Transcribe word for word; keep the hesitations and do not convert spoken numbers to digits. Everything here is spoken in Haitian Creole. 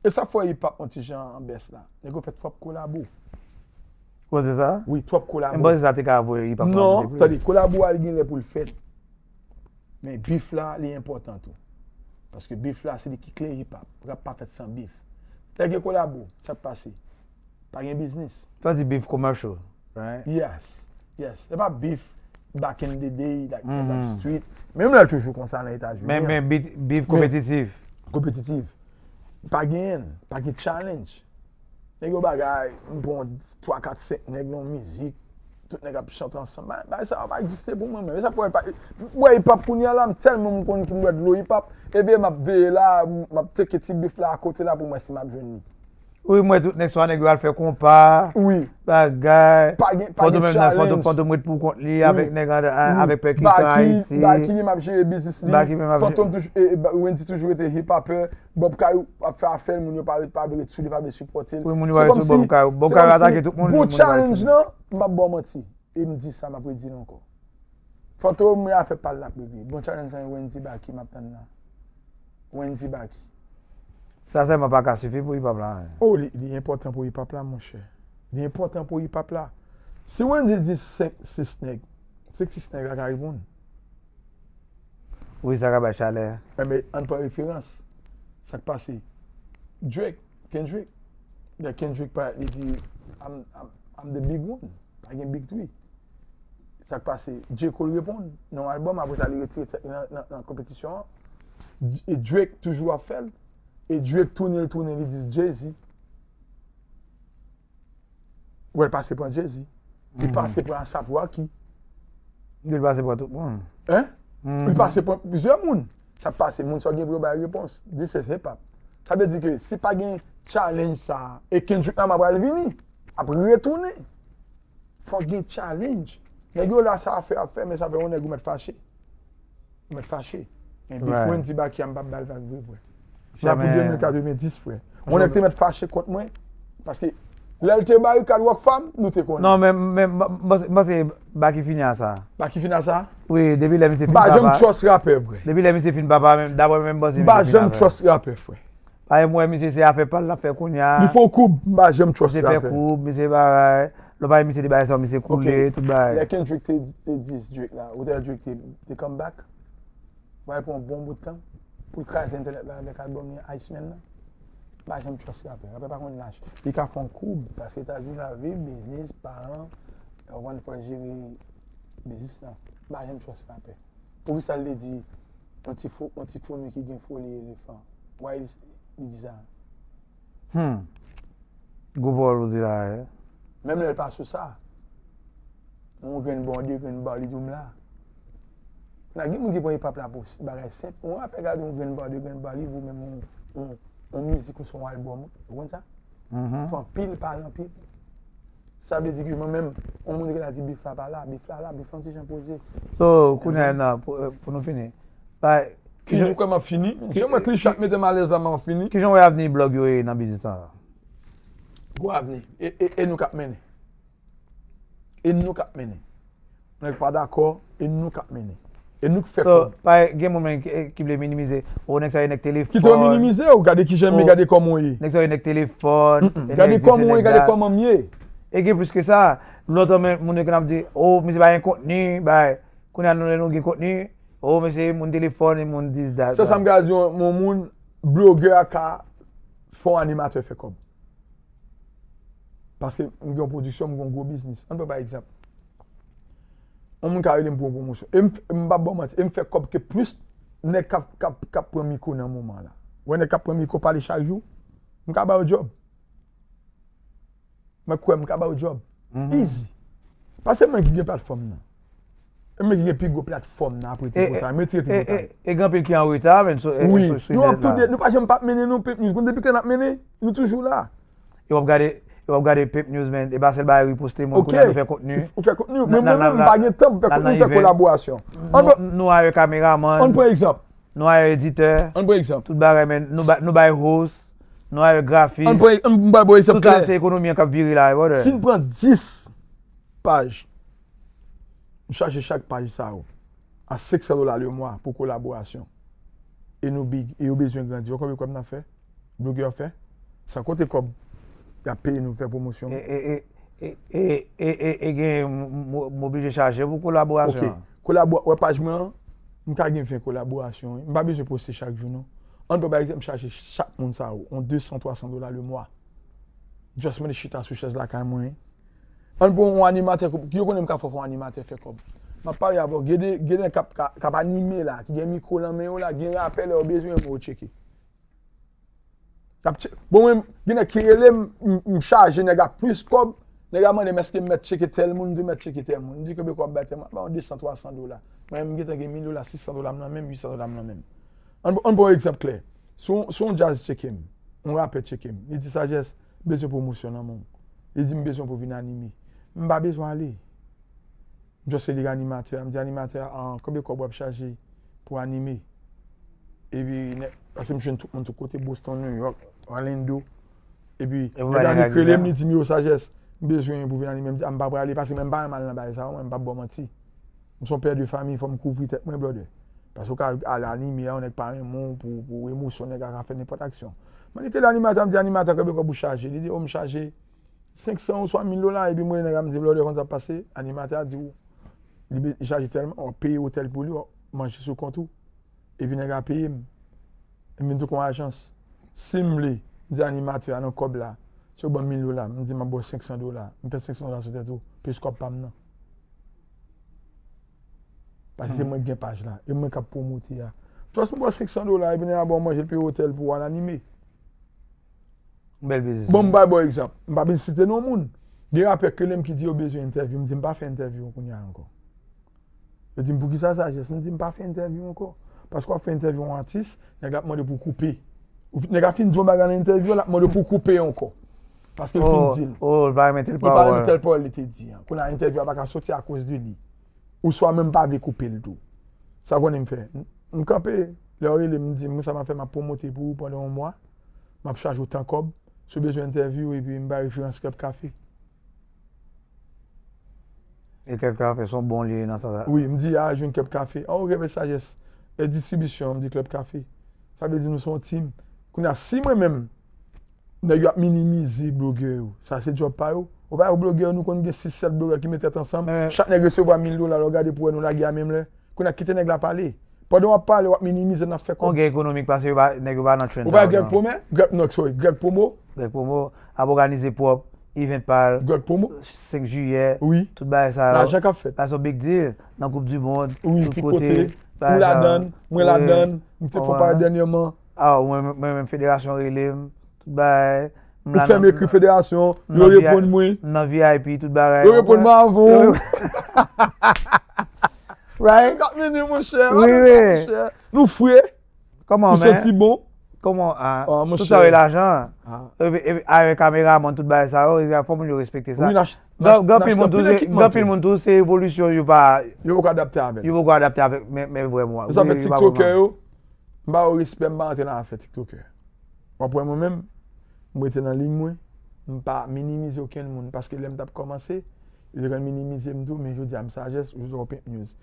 E sa fè hip hop yon ti jan an bès la. Nèg yo fè twòp kolabo. Ou panse sa? Wi, twòp kolabo. M panse sa te ka voye hip hop la Non, monte pi. Tande, kolabo a li gen lè pou l fèt. Men beef la, li enpòtan tou. Paske beef la, se li ki kle hip hop. Rap pa fèt san beef. Lè gen kolabo, sa k pase? Pa gen biznis. Sa di beef commercial, right? Yes. Yes. Se pa beef back in the day, like, mm -hmm. Mhm. Street. Menm lè l toujou konsa nan Etazini. Men, men beef, beef konpetitif. Konpetitif. Pa gen, pa gen challenge. Nèg yo bagay, m pran twa, kat, senk nèg nan mizik, tout nèg ap chante ansanm. Ba- Bagay sa yo pa egziste pou mwen menm. E sa pou wè pa- m wè hip hop kounye a la, m tèlman m konn ki m bwè dlo hip hop. Ebyen m ap veye la, m ap teke ti beef la akote la pou m wè si m ap jwenn li. Wi, m wè tout nèg swa nèg yo al fè konpa, Wi. Bagay. Pa gen, pa Fantom gen menm nan, Fantom, challenge. Fantom ret pou kont li, Wi. avèk nèg an- a- Wi. avèk pèkitan Baky, Ayiti. Baky li m ap jere biznis li. Baky menm ap Fantom toujou, e, e, Ba- Wendy toujou rete hip hopper. Bob Kayou ap fè afè l, moun yo pa ret, pa vle ret sou li, pa vle sipòte l. Wi, moun yo Se pa ret kòm sou Bob si- Kayou. Bob se Kayou kòm si atake tout moun, Bon moun yo pa ret challenge sou nan, m ap ba w manti. E m di sa, m ap redi l ankò. Fantom, men afè pa l l ap regle. Bon challenge nan Wendy Baky m ap tann la. Wendy Baky. Sa sèlman pa ka sifi pou hip hop la. Oh, li, li enpòtan pou hip hop la, monchè. Li enpòtan pou hip hop la. Si Wendy di senk, sis nèg, senk, sis nèg la ka reponn. Wi, sa ka bay chalè. Enben, ann pran referans. Sa k pase? Drake, Kendrick. Lè Kendrick parèt, li di, I'm, I'm, I'm the big one. Pa gen big three. Sa k pase? J. Cole reponn nan yon albòm, apre sa, li retire tèt li nan, nan, nan konpetisyon an. E Drake toujou ap fè l. E Drake tounen, l tounen, li di Jay-Z. Wè, l pase pran Jay-Z. Li Mhm. Pase pran A$ap Rocky. Li pase pran tout moun. Hein? Mhm. Li pase pran plizyè moun. Sa k pase, moun sa yo gen pou yo bay repons. This is hip hop. Sa vle di ke si pa gen challenge sa, e Kendrick Lamar pral vini, ap retounen. Fòk gen challenge. Nèg yo la sa ap fè, ap fè, men sa fè yon nèg ou mèt fache. Ou mèt fache. Men Right. Befriend ti Baky a m p ap ba l vag vre, vre. Nan pou Jamè. de mil katrevendis, frè. Yon nèg te mèt fache kont mwen, paske lè l te barikad Rockfam, nou te konnen. Non, men, men, m panse Baky fini a sa. Baky fini a sa? Wi, depi lè misye fin Ba janm papa. Trust rapè, vre. Depi lè misye fin papa, men daprè mwen, m panse Ba misye fin janm papa. Trust rapè, frè. Pa m wè misye se afè pa l l ap fè kounye a. Li fè w koub, m ba janm Trust Misye fè rapè. Koub, misye bagay. Lò pa misye te bay sa, misye koule, Ok. tout bagay. Lè Kendrick te, te diss Drake la, ou te wè Drake te, te come back? Pral pran yon bon bout tan pou l kraze entènèt la avèk albòm li Iceman nan. Ba janm Trust rapè. Rapè pa konn lach. Li ka fè yon koub, paske Etazini la viv, biznis, paran, ou konn fò jere biznis la. Ba janm Trust rapè. Poukisa l te di, yon ti fo, yon ti foumi ki gen foli elefan? Why li, li di sa? Hmm. Gwo pawòl ou di la, eh. Menm lè l pa sou sa. Yon grenn ba w, de grenn ba w, li di w m la. Nan gen moun ki pran hip hop la pou bagay senp. Yon rapè ka di yon grenn ba w, de grenn ba w, li voye menm yon, yon, yon mizik ou se yon albòm. Ou konn sa? Mhm. Fè anpil pale anpil. Sa vle di ke mwen menm, yon moun ki la di beef la pa la, beef la la, beef la yon ti jan poze. So, kounye a nan, pou, pou nou fini. Bay, Fini, ou kwè m ap fini? Jan mwen klise ap mete m alèz la, m ap fini. Kijan w wè avni blòg yo ye nan biznis sa? Gwo avni. E, e, e nou k ap mennen. E nou k ap mennen. Nèg pa dakò, e nou k ap mennen. E nou k fè So, kòb. pa gen moun menm ki, ki vle minimize. O, nèg sa yo nèg telefòn. Kite w minimize ou gade kijan m ye, Oh. gade kòman w ye. Nèg sa yo nèg telefòn. Mm-mm. Gade kòman w ye, gade kòman m ye. E gen plis ke sa. Lontan men moun yo konn ap di, o, misye pa gen kontni, bay. Kounye a nou, nou gen kontni. O, mesye, moun telefòn, e moun dis dat. Se sa m ka di yon, yon moun, blogè a ka fè yon animatè fè kòb. Paske m gen yon pwodiksyon, m gen yon gwo biznis. Ann pran pa egzanp. Yon moun ka rele m pou yon pwomosyon. E m, f- m p ap ba w manti, e m fè kòb ke plis nèg k ap, k ap, k ap pran mikwo nan moman la. Wè nèg k ap pran mikwo pale chak jou, m ka ba yo djòb. Mwen kwè m ka ba yo djòb. Mhm. Easy. Paske mwen ki gen platfòm nan. E mwen ki gen pi gwo platfòm nan apre E, Tripotay. Mwen tire e, Tripotay. e, e gen anpil ki an reta, men, so, e, Wi. so, so, Nou ap net tou la. de, nou pa janm p ap mennen nou Pep News. Konn depi lè n ap mennen, nou toujou la. E w ap gade, e w ap gade Pep News, men, e pa sèl bagay riposte moun, Ok. Kounye a nou fè kontni. Ou fè kontni. Nan- Men nan- mwen menm, nan- m pa gen tan pou fè nan- kontni, nan fè event. kolaborasyon. Ann Nou, nou hire kameraman, Ann pran egzanp. nou hire editè, Ann pran egzanp. tout bagay, men, nou ba, nou bay host, nou hire grafis. Ann pran, ann ba w egzanp Tout sa, klè. Se ekonomi an k ap vire la, brother. Si n pran dis paj, nou chache chak paj sa yo a senk san dola le mwa pou kolaborasyon. E nou big, e yo bezwen grandi. Ou konn konbyen kòb n ap fè? Blogè ap fè? San konte kòb y ap peye nou fè pwomosyon. E, e, e, e, e, e, e, e gen m, m, m oblije chaje pou kolaborasyon Ok. an. Kolabo, wè paj mwen an, m ka gen ven kolaborasyon wi. M pa bezwen poste chak jou non. Ann pran pa egzanp, m chaje chak moun sa yo, on de san, twa san dola le mwa. Just mwen chita sou chèz lakay mwen. Ann pran yon animatè, ki yo konnen m ka fè yon animatè fè kòb. M ap pale avè w, gen de, gen de k ap, k ap anime la, ki gen mikwo nan men yo la, gen rapè lè yo bezwen mwen yo tcheke. Y ap tche- Bon, mwen, gen nèg ki rele m, m, m chaje nèg ak plis kòb. Nèg la mande m èske m mèt tcheke tèl moun, m di m mèt tcheke tèl moun. M di kenbe kòb bay tèl moun, ap ba yon de san, twa san dola. Mwen, m gentan gen mil dola, sis san dola m nan men m, uit san dola m nan men m. Ann, ann pran yon egzanp klè. Si yon, si yon djaz tcheke m, yon rapè tcheke m, li di Sajès, m bezwen pwomosyon nan men w. Li di m bezwen pou vin anime. M pa bezwen ale. M just rele animatè a, m di animatè a, "Ah, konbyen kòb w ap chaje pou anime?" Epi, nèg, paske m jwenn tout moun tout kote, Boston, New York, Orlando. Epi, nèg la nik rele m, li di m, "Yo, Sajès, m bezwen pou vin anime." M di, "Ah, m pa prale, paske mwen m pa renmen al nan bagay sa yo, mwen m p ap ba w manti. M se yon pè de fanmi, fò m kouvri tèt mwen, brother." Paske w ka al anime a, yon nèg pa renmen w pou, pou emosyon, nèg la ka fè nenpòt aksyon. Mwen nik rele animatè a, m di, "Animatè, konbyen kòb ou chaje?" Li di, "Oh, m chaje senk san oswa mil dola," epi m rele nèg la, m di, "Brother, konn sa k ap pase?" Animatè a di w, li be- li chaje tèlman, w ap peye otèl pou li, w ap manje sou kont ou. Epi nèg la peye m. M vin tou kon ajans. Si m vle, m di animatè a nan kòb la, si w ban m mil dola, m di m ap ba w senk san dola, m fè senk san dola sou tèt ou, plis kòb pa m nan. Paske se mwen k gen paj la, e mwen k ap pwomote a. Just m ba w senk san dola, epi nèg la ba w manje, l peye otèl pou w al anime. Bèl biznis. Bon, m bay ba w egzanp. M pa vin site non moun. Gen rapè k rele m ki di yo bezwen entèvyou. M di m pa fè entèvyou kounye a ankò. Yo di m, "Poukisa Sajès?" M di m pa fè entèvyou ankò. Paske w ap fè entèvyou yon atis, nèg la ap mande pou w koupe. Ou fi- Nèg la fin di yon bagay nan entèvyou, l ap mande pou w koupe ankò. Paske l fin di l. Oh, l pa renmen tèl Li pa renmen pawòl. Tèl pawòl li te di an. Kounye a entèvyou a pa ka soti akoz de li. Oswa menm pa vle koupe l tou. Sa w konnen m fè? M, m kanpe. Lè yo rele m, m di, "Mwen sa m ap fè, m ap pwomote pou ou pandan yon mwa. M ap chaje w tan kòb. Si w bezwen entèvyou, epi m bay referans Club Café." E Club Café se yon bon lye nan sa. Wi, m di, "A, jwenn Club Café." "Ah, ok, men Sajès." E distribisyon, m di, "Club Café." Sa vle di nou se yon team. Kounye a, si mwen menm, nèg yo ap minimize blogè yo, sa se djòb pa yo. Ou pa wè blogè yo, nou konn gen sis, sèt blogè ki met tèt ansanm, chak nèg resevwa mil dola, lè w gade pou wè nou lage a menm lè. Kounye a, kite nèg la pale. Pandan w ap pale, w ap minimize, n ap fè Yon kòb. gen ekonomik paske yo pa, nèg yo pa nan trend Ou sa pa yo, Greg non. Pome? Greg, non, sorry, Greg Promo. Greg Promo ap òganize pwòp event pa l. Greg Promo. Senk jiyè. Wi. Tout bagay sa yo. Lajan k ap fèt. Sa se yon big deal. Nan koup di mond. Wi, Tout tout kote. kote. Bagay Ou sa yo. ladann, mwen Wi. ladann, m te fè pale dènyèman. Ah, mwen, mwen menm federasyon rele m. Tout bagay. M Ou la fè m nan- ekri federasyon, m yo nan vi- reponn mwen. M nan V I P, tout bagay. Yo reponn mwen avan. Right? Gad mini, monchè. Wi, wi. Monchè. Nou fre, Kòman, nou men? santi bon. Kòman, ah, Ah, tout monchè. sa yo lajan. Epi, epi, avè kameraman, tout bagay sa yo, fò moun yo respekte sa. Wi, n ach- Gen, n gen ach- pil n moun achte tou, anpil ekipman gen pil tou. Moun tou, se evolisyon yo pa, Yo poko adapte avèk. Yo poko adapte avèk, men, men vrèman. Sa Wi, fè yo pa TikTokè konprann. Yo, m pa yo respè, m pa antre nan afè TikTokè. W ap wè mwen menm, mwen te nan liy mwen, m pa minimize okenn moun, paske lè m t ap kòmanse, yo te konn minimize m tou, men jodi a m Sajès, jodi a w Pink News.